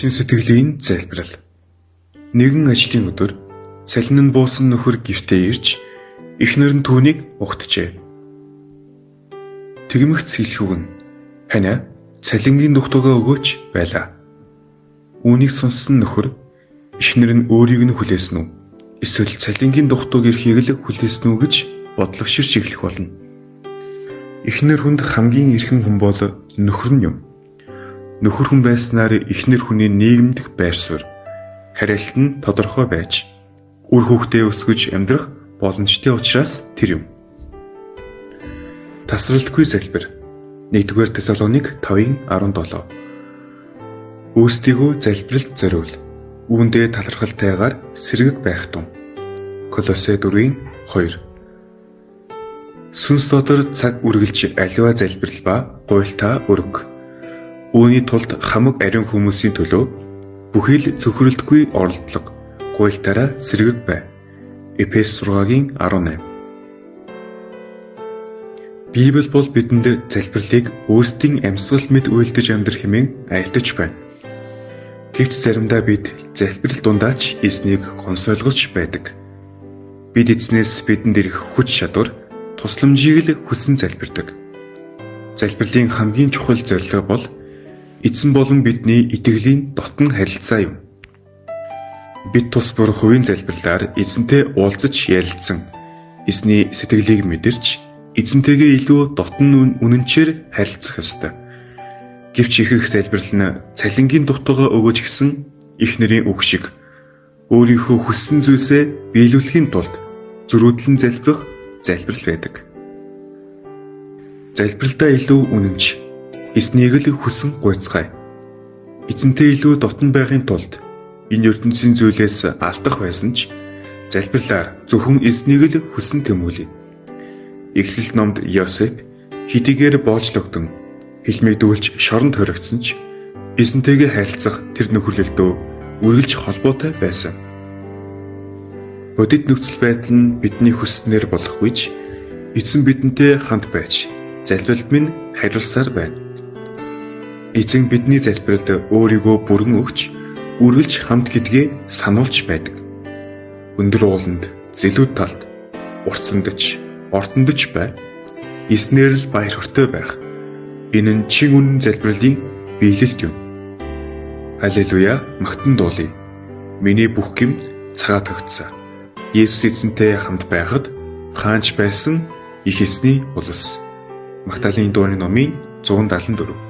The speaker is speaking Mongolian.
Чин сэтгэлийн залбирал. Нэгэн ажлын өдөр цалин нь буусан нөхөр гэртээ ирж эхнэр нь түүнийг угтжээ. Тэгмэгц хэлэх үг нь "Ханиа цалингийн дугтуйгаа өгөөч" байлаа. Үүнийг сонссон нөхөр эхнэр нь өөрийг нь хүлээсэн үү? Эсвэл цалингийн дугтуйг ирэхийг л хүлээсэн үү гэж бодлого ширч эхлэх болно. Эхнэр хүнд хамгийн эрхэм хүн бол нөхөр нь юм. Нөхөр хүн байснаар эхнэр хүний нийгэмдэх байр суурь, хариалт нь тодорхой байж, үр хүүхдээ өсгөж амьдрах боломжтой учраас тэр юм. Тасралтгүй залбир. 1-р Тесалоник 5:17. Өөрсдийгөө залбиралд зориул. Үүндээ талархалтайгаар сэргэг байх тун. Колосе 4:2. Сүнс дотор цаг үргэлж аливаа залбирал ба гуйлтаа өрг. Үүний тулд хамаг ариун хүмүүсийн төлөө бүхий л цөхрөлтгүй оролдлого гуйлтаараа сэргэг бай. Эфес 6:18. Библи бол бидэнд залбирлыг өөрсдийн амьсгал мэт уйлдаж амьдрах хэмээн айлтаж байна. Гэвч заримдаа бид залбирал дундаа ч эзнийг гонсойлгож байдаг. Бид эзнээс бидэнд ирэх хүч чадвар, тусламжийг л хүсэн залбирдаг. Залбирлын хамгийн чухал зорилго бол эзэн болон бидний итгэлийн дотн харилцаа юм. Бид тус бүр хувийн залбирлаар эзэнтэй уулзаж ярилцсан, эзний сэтгэлийг мэдэрч, эзэнтэйгээ илүү дотн үнэнчээр харилцах ёстой. Гэвч ихэнх залбирал нь цалингийн дутуугаа өгөөч гэсэн их нэрийн үг шиг өөрийнхөө хүссэн зүйлсээ биелүүлэхийн тулд зөрүүдлэн залбирах залбирал байдаг. Залбиралдаа илүү үнэнч, эзнийг л хүсэн гуйцгаая. Эзэнтэй илүү дотн байхын тулд энэ ертөнцийн зүйлээс алдах байсан ч залбирлаар зөвхөн эзнийг л хүсэн тэмүүлье. Эхлэл номд Йосеф хэдийгээр боожлогдсон, хилмигдүүлж шоронд хоригдсон ч эзэнтэйгээ харилцах тэр нөхөрлөлдөө үргэлж холбоотой байсан. Бодит нөхцөл байдал нь бидний хүссэнээр болохгүй ч эзэн бидэнтэй хамт байж залбиралд минь хариулсаар байна. Эзэн бидний залбиралд өөрийгөө бүрэн өгч үргэлж хамт гэдгээ сануулж байдаг. Өндөр ууланд, зэлүүд талд, урцсандч, ортондч бай. Эзнээр л баяр хөөртэй байх. Энэ нь чин үнэн залбирлын биелэлт юм. Аллилуйя, магтан дуулъя. Миний бүх гэм цагаат тогтсон. Есүс эзэнтэй хамт байхад хаанч байсан их эзний улс. Магдалины дууны номын 174.